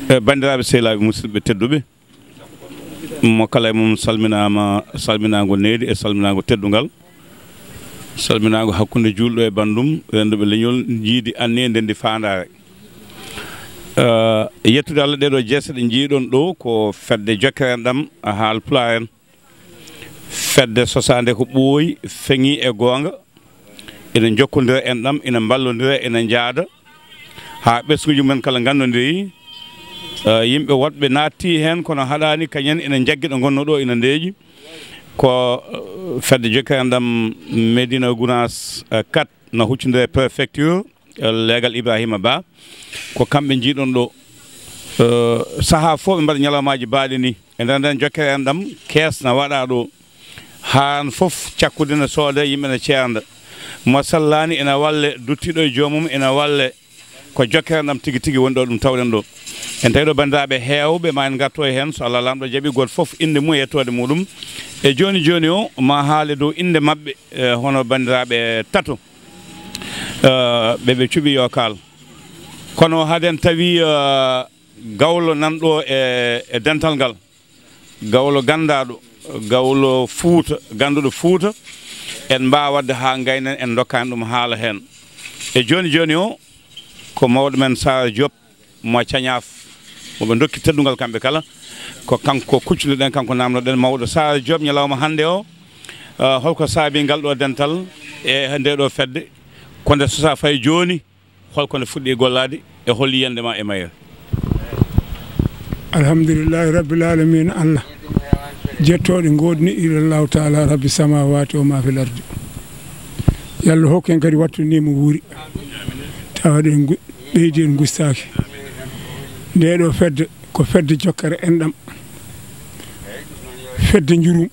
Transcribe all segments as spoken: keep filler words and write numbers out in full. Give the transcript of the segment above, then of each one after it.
E banndiraaɓe, sehilaaɓe, musidɓe tedduɓe, mo kala e mum salminaama, salminaango needi e salminaango teddungal, salminaango hakkunde juulɗo e banndum, rennduɓe leñol, njiidi anniye, ndenndi faandaare. Eh, yettude Allah, ɗee ɗoo jeese ɗe njiiɗon ɗoo ko fedde jokkere enɗam, haal Pulaar en. Fedde sosaande ko ɓooyi, feŋi e goonga, ina njokkondira enɗam, ina mballondira, ina njaada haa ɓesnguuji mumen kala nganndondiri. Eh, yimɓe woɗɓe naatti heen, kono haɗaani, kañum en ina njaggi ɗo ngonnoo ɗoo, ina ndeeƴi. Ko, eh, fedde jokkere enɗam Médina Gounass, eh, quatre, na huccondira e préfecture, eh, leegal Ibrahima Ba. Ko kamɓe njiiɗon ɗoo, eh, sahaa fof ɓe mbaɗa ñalawmaaji baaɗi ni. E nder nden jokkere enɗam, kees na waɗaa ɗoo. Haan fof cakkude ne soodee, yimɓe ne ceernda. Mo sallaani ina walle, duttiiɗo e joomum ina walle. Ko jokkere enɗam tigi tigi woni ɗo, ɗum tawɗen ɗo. En tawi ɗo banndiraaɓe heewɓe, ma en ngarto e heen, so Allah Laamɗo jaɓi, gooto fof innde mum e yettoode muɗum. E jooni jooni o, ma haale dow innde maɓɓe, eh, hono banndiraaɓe tato, eh, ɓe ɓe cuɓi yo kaal. Kono haden tawi, eh, gawlo nan ɗo e, e dental ngal. Gawlo ganndaaɗo, gawlo Fuuta, gannduɗo Fuuta, en mbaawa waɗde haa ngaynen, en ndokkaani ɗum haala heen. E jooni jooni o, ko mawɗo men Saara Diop mo Cañaaf, mo ɓe ndokki teddungal kamɓe kala. Ko kanko kuccunoɗen, kanko naamnoɗen. Mawɗo Saara Diop, ñalawma hannde o, ah, holko saabi ngal ɗo dental e nde ɗo fedde? Ko nde sosa fayi jooni, holko nde fuɗɗi gollaade e hol yiyannde ma e mayre? Alhamdulillahi Rabbil Alamina, Allah jettooɗe ngoodni ilallahu taala Rabbi samawati o ma fil ardi. Yo Allah hokku en kadi wattu ni mo wuuri, tawa ɗen ngu-, ɓeydi en ngustaaki. Nde ɗo fedde ko fedde jokkere enɗam, fedde njurum,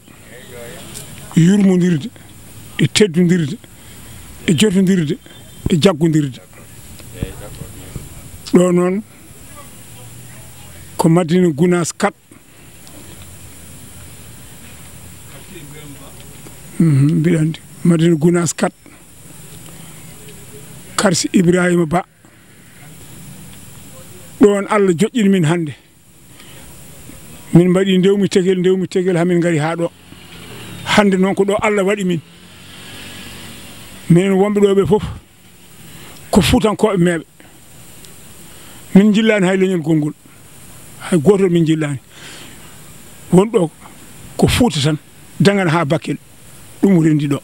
yurmondirde e teddundirde e jotondirde e jaggondirde. Ɗo noon ko Madina Gounass quatre. Mhm, mbiɗa anndi. Madina Gounass quatre. Karsi Ibrahima Ba. Ɗon Allah joƴƴini min hannde. Min mbaɗi ndewmi tegel, ndewmi tegel, haa min ngari haa ɗo. Hannde noon ko ɗo Allah waɗi min. Minen wonɓe ɗo ɓe fof ko Fuutankooɓe meeɓe. Min njillaani hay leñol gongol. Hay gootol min njillaani. Won ɗo ko Fuuta tan, dagana haa Bakel. Ɗum renndi ɗo.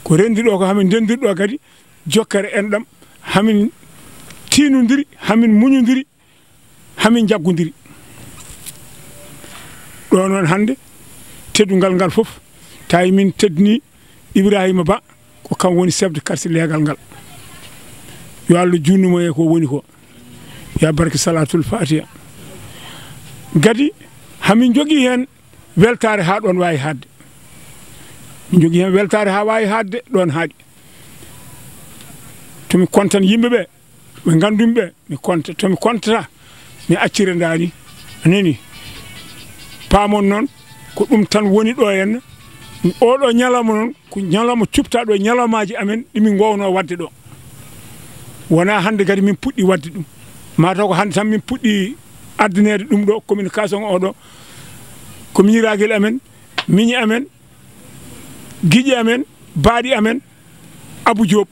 Ko renndi ɗo ko haa min ndenndiri ɗo kadi, jokkere enɗam, haa min tiinondiri, haa min muñondiri, haa min njaggodiri. Ɗo noon hannde, teddungal ngal fof, tawi min teddini Ibrahima Ba, ko kam woni chef de quartier leegal ngal. Yo Allah juutnu mo e ko woni ko. Ya barke Salatul Fatiha. Gadi, haa min njogii heen weltaare haa ɗoon waawi haaɗde. Min njogii heen weltaare haa waawi haaɗde ɗoon haaɗi. To mi kontan yimɓe ɓe, ɓe nganndumi ɓe, mi konta. To mi kontata, mi accira ndaani. A nani? Paamon noon, ko ɗum tan woni ɗo henna. Oɗo ñalawma noon, ko ñalawma cuɓtaaɗo e ñalawmaaji amen ɗi min ngoowno waɗde ɗo. Wonaa hannde kadi min puɗɗi waɗde ɗum. Mataw ko hannde tan min puɗɗi addaneede ɗum ɗo, communication o ɗo. Ko miñiraagel amen, miñi amen, giƴi amen, baaɗi amen, Abu Diop,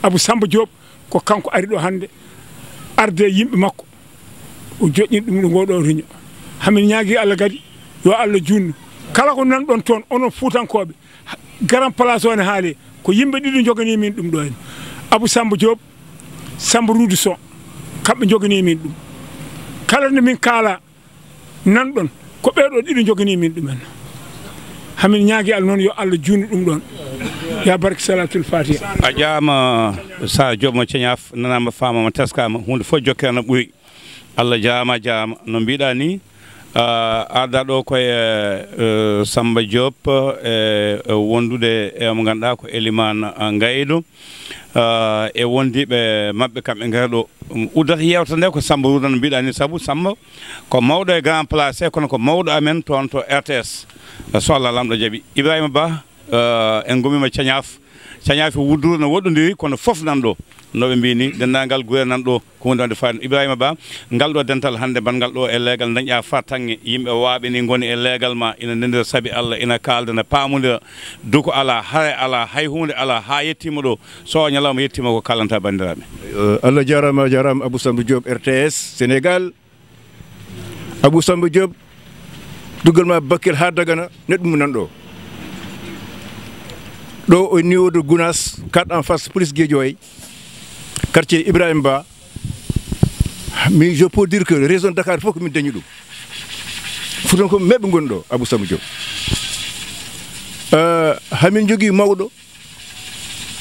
Abu Samba Diop, ko kanko ari ɗo hannde, arde e yimɓe makko. O joƴƴini ɗum ɗo ngoo ɗo réunion. Haa min ñaagii Allah kadi, yo Allah juutnu. Kala ko nanɗon toon, onon Fuutankooɓe, Grand Place o ne haali, ko yimɓe ɗiɗo njoganii min ɗum ɗo en. Abu Samba Diop, Samba Ruudu Sow, kamɓe njoganii min ɗum. Kala nde min kaala, nanɗon, ko ɓee ɗoo ɗiɗo njoganii min ɗumen. Haa min ñaagii Allah noon, yo Allah juutnu ɗum ɗoon. Ya barke Salatul Fatiha. A jaaraama, Saara Diop mo Cañaaf, nanaama, faamaama, teskaama, huunde fof jokkere no ɓuri. Allah jaaraama, a jaaraama. No mbiɗa ni, ah, arda ɗo ko e, eh, Samba Diop, e, e wondude e mo ngannduɗaa ko Eliman, ah, Ngaydo, ah, e wondiiɓe maɓɓe kamɓe ngari ɗo. Um, uddata yewtere nde ko Samba Ruudu no mbiɗa ni, sabu Samba ko mawɗo e Grand Place, kono ko mawɗo amen toon to R T S. So Allah Laamɗo jaɓi. Ibrahima Ba, eh, en ngummiima Cañaaf. Cañaafi Wuddu no woɗɗondiri, kono fof nan ɗo. No ɓe mbiyi ni, denndaangal gure nan ɗo, ko woni wonde fayda. Ibrahima Ba, ngal ɗo dental hannde, banngal ɗo e leegal, dañƴa fartaŋŋe, yimɓe waaɓe ni ngoni e leegal ma, ina ndenndira sabi Allah, ina kaalda, ina paamondira, duko alaa, hare alaa, hay huunde alaa, haa yettiima ɗo, so o ñalawma yettiima ko kaalanta banndiraaɓe. Eh, Allah jaaraama, a jaaraama, Abou Samba Diop, R T S Sénégal. Abou Samba Diop, dugal ma Bakel haa Dagana, neɗɗo mum nan ɗo. Ɗo au niveau de Gounass, quatre en face police Guédiawaye, quartier Ibrahima Ba, mi, je peux dire que région de Dakar fof ko min dañi ɗum. Fuutanko meɓe ngoni ɗo, Abou Samba Diop. Eh, hamin jogii mawɗo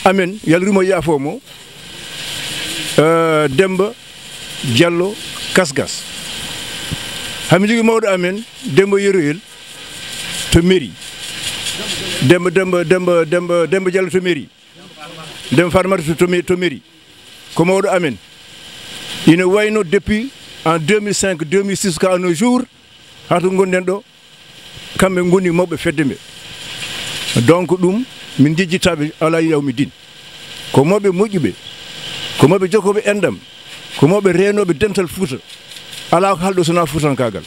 amen, yalrimo yaafo mo, eh, Demba Diallo Kasgas. Hamin jogii mawɗo amen, Demba Yeroyel to mairie. Demba, Demba, Demba, Demba, Demba Diallo to mairie. Demba Farmata to, to, to mairie. Ko mawɗo amen. Ina wayno depuis en deux mille cinq, deux mille six, jusqu'à nos jours, haa to ngonɗen ɗo, kamɓe ngoni mawɓe fedde nde. Donc ɗum, min njejjitaɓe alaa yawmi din. Ko mawɓe moƴƴuɓe, ko mawɓe jokkooɓe enɗam, ko mawɓe reenooɓe dental Fuuta. Alaa ko haalɗo so wonaa fuutankaagal.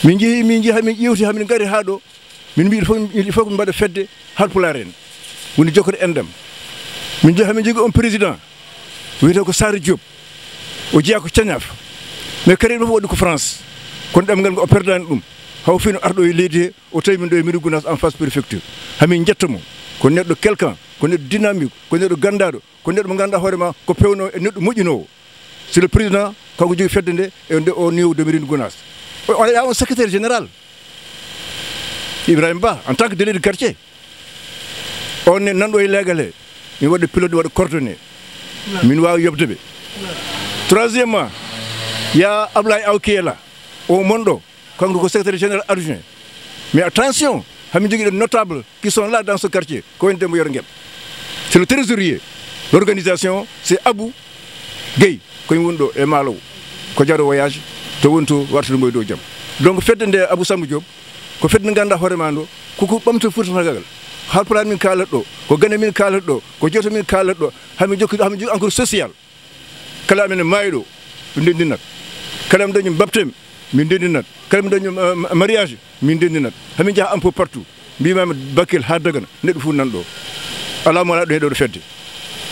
Min njehi, min njehi, min ƴeewti, haa min ngari haa ɗo. Min mbiyi, il faut, il faut ko min mbaɗa fedde Haalpulaar en. Woni jokkorde enɗam. Min njehi, haa min njogii on président. Wiyetee ko Saare Diop. O jeyaa ko Cañaaf. Mais carrière makko waɗi ko France. Kono ɗemngal ngal o perdaani ɗum. Haw fino arɗo e leydi he, o tawi min ɗo e mairie Gounass en face préfecture. Hamin njetta mo. Ko neɗɗo quelqu'un, ko neɗɗo dynamique, ko neɗɗo ganndaaɗo, ko neɗɗo mo ngannduɗaa hoore ma, ko pewnoowo e neɗɗo moƴƴinoowo. C'est le président, kanko jogii fedde nde, e nde au niveau de mairie Gounass. O, o, o secrétaire général. Ibrahima Ba, en tant que délégué de quartier. On ne nan ɗo e leegal he. Min waɗa pilote, waɗa coordonné. Min waawi yoɓde ɓe. Troisièmement, il y a Ablaye Aw qui est là. O mon ɗo, kanko ko secrétaire général adjoint. Mais attention, hamin jogii ɗo notable qui sont là dans ce quartier. Ko woni Demba Yero Ngeɓ. C'est le trésorier. L'organisation, c'est Abou Gueye. Ko woni ɗo e Maalowo. Ko jaaɗo voyage, to woni to wartude mo e dow jam. Donc fedde nde Abou Samba Diop, ko fedde nde ngannduɗaa hoore ma ndo, ko ko ɓamta fuutankaagal. Haalpulaar min kaalata ɗo, ko gane min kaalata ɗo, ko jeeto min kaalata ɗo, hamin jokki, hamin jokki encore social. Kala amen maayi ɗo, ɓe ndenndinat. Kala amen dañi baptême, min ndenndinat. Kala amen dañi, eh, mariage, min ndenndinat. Hamin njaha un peu partout. Mbiymaami Bakel haa Dagana, neɗɗo fof nan ɗo. Alaa mo alaa ɗo heɗoɗo fedde.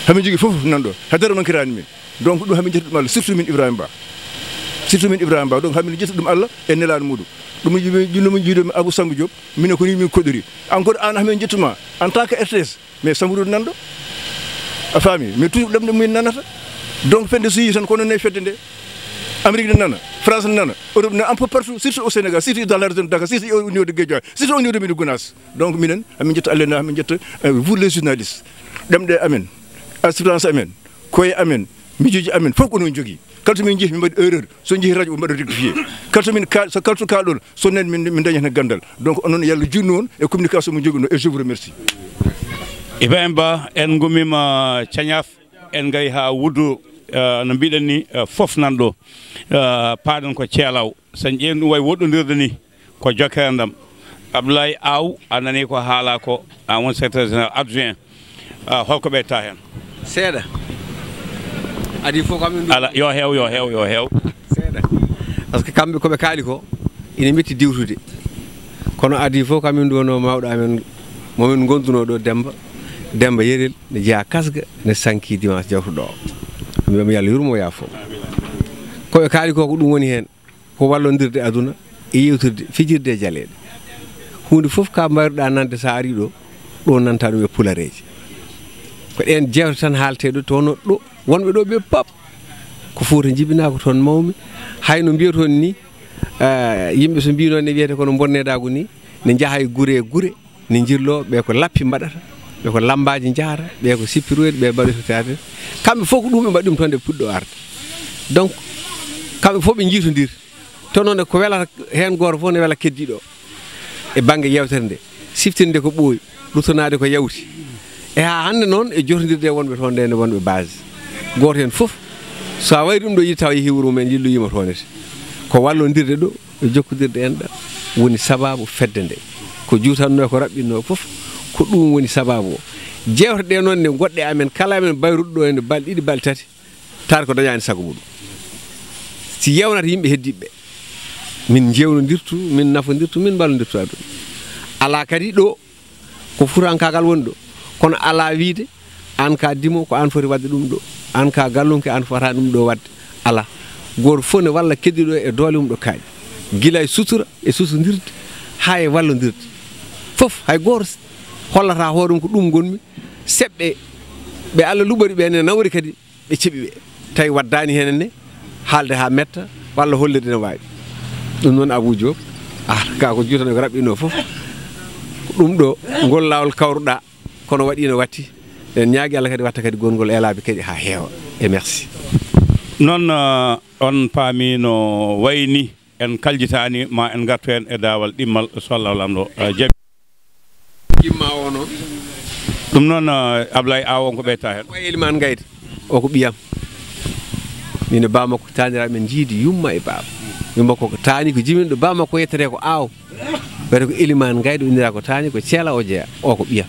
Hamin jogii fof nan ɗo. Hay dara mankiraani min. Donc ɗum hamin njetti ɗum Allah, surtout min Ibrahima Ba. Surtout min Ibrahima Ba. Donc hamin njetti ɗum Allah e nelaaɗo muɗum. Ɗum yimɓe, ɗum yimɓe jiiɗo Abou Samba Diop, minen ko ni min koɗori. Encore aan hamin njettuma en tant que R T S. Mais Sambudu nan ɗo. A faami? Mais toujours ɗemɗe mumen nanata. Donc fedde so yii tan ko noon e fedde nde. Amérique ne nana, France ne nana, Europe ne nana, un peu partout, surtout au Sénégal, surtout dans la région de Dakar, surtout au niveau de Guédiawaye, surtout au niveau de Médina Gounass. Donc minen, amin jetta Allah, amin jetta, eh, vous les journalistes. Ɗemɗe amen, assurance amen, koye amen, miijooji amen, fof ko noon jogii. Kala to min njehi, min mbaɗi erreur. So njehi radio, ɓe mbaɗa rectifié. Kala to min ka-, so kala to kaalɗon, so nen min, min dañat heen ganndal. Donc onon, yo Allah juutnu on e communication mo njogiɗon. Et je vous remercie. Ibrahima Ba, en ngummiima Cañaaf, en ngari haa Wuddu, eh, no mbiɗen ni, eh, fof nan ɗo. Eh, paaɗen ko Ceelaw. So en ƴeewi ɗum wayi woɗɗondirde ni, ko jokkere enɗam. Abdoulaye Aw, a nanii ko haalaa ko, aan woni secrétaire général adjoint. Ah, holko ɓeyta heen? Seeɗa. Adii fof ko amin ndu- Ala, yo heew, yo heew, yo heew. Seeɗa. Par ce que kamɓe ko ɓe kaali ko, ina metti diwtude. Kono adii fof ko amin nduwanoo mawɗo amen, mo min ngondunoo ɗo, Demba, Demba Yerel, ne jeyaa Kasga, ne sanki dimanche jawtuɗo o. Mbiyam yo Allah yurmo, yaafo. Ko ɓe kaali ko, ko ɗum woni heen. Ko wallondirde aduna e yewtirde, fijirde e jaleeɗe. Huunde fof ka mbayruɗaa nande, so a arii ɗo, ɗo nanta ɗum e pulareeje. Ko ɗeen jeewte tan haaltee ɗo, tawnoo ɗo wonɓe ɗo ɓe pap ko Fuuta njibinaa, ko toon mawmi. Hay no mbiyatoon ni, eh, yimɓe so mbiinoo ne wiyetee kono bonneedaagu ni, ne njaha e gure e gure. Ne njirloo, ɓe ko lappi mbaɗata, ɓe ko lammbaaji njahata, ɓe ko sippiroyde, ɓe mbaɗoyta théâtre. Kamɓe fof ko ɗum ɓe mbaɗi ɗum toon nde ɓe puɗɗoo arde. Donc, kamɓe fof ɓe njiitondir. To noon ko welata heen gooto fof ne wela keddiiɗo o. E bannge yeewtere nde, siftinde ko ɓooyi, ruttanaade ko yawti. E haa hannde noon e jotondirde e wonɓe toon nde, nde wonɓe base. Gooto heen fof, so a wayri ɗum ɗo yiɗi tawa yehi wuro mum en, yilloyiima toon ete. Ko wallondirde ɗo, e jokkondirde enɗam woni sabaabu fedde nde. Ko juutannoo, ko raɓɓinnoo fof, ko ɗum woni sabaabu o. Jeewte ɗe noon ne goɗɗe amen, kala amen bayruɗo ɗo henne balɗe ɗiɗi, balɗe tati, taata ko dañaani sago muɗum. Si yewnata yimɓe heddiiɓe ɓe, min njewnondirtu, min nafondirtu, min mballondirtu aduna. Alaa kadi ɗo ko futankaagal woni ɗo, kono alaa wiyde aan ka dimo ko aan foti waɗde ɗum ɗo, aan ka gallunke aan fota ɗum ɗo waɗde. Alaa. Gooto fof ne walla keddiiɗo e doole mum ɗo kaaɗi. Gila e sutura e sutondirde haa e wallondirde. Fof, hay gooto hollata hoore mum ko ɗum ngonmi. Seɓɓe ɓe Allah luɓori ɓe ne nawri kadi ɓe ceɓi ɓe. Tawi waddaani heen ne haalde haa metta walla hollirde ne waawi. Ɗum noon Abou Diop, ah, ka ko juutano ko raɓɓinoo fof. Ko ɗum ɗo ngol laawol kawruɗaa, kono waɗi no watti. En ñaagi Allah kadi watta kadi gongol e laabi kadi haa heewa. E merci. Noon, eh, on paami no wayni en kaljitaani ma en ngartu heen e daawal ɗimmal so Allah Laamɗo, eh, jaɓi. Ɗimma o noon. Ɗum noon, eh, Ablaye Aw on ko ɓeyta heen. Ko Elimaan Gayde. O ko ɓiyam. Min e Bamako taaniraaɓe men njiidi yumma e baaba. Yumma ko taani ko jimin ɗo Bamako yettere ko Aw. Wiyete ko Elimaan Gayde, inndiraa ko Taani, ko Ceela o jeyaa, o ko ɓiya.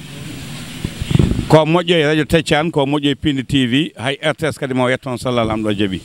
Ko moƴƴo e Radio Teccan, ko moƴƴo e Pindi T V, hay R T S kadi mo yettoon so Allah Laamɗo jaɓi.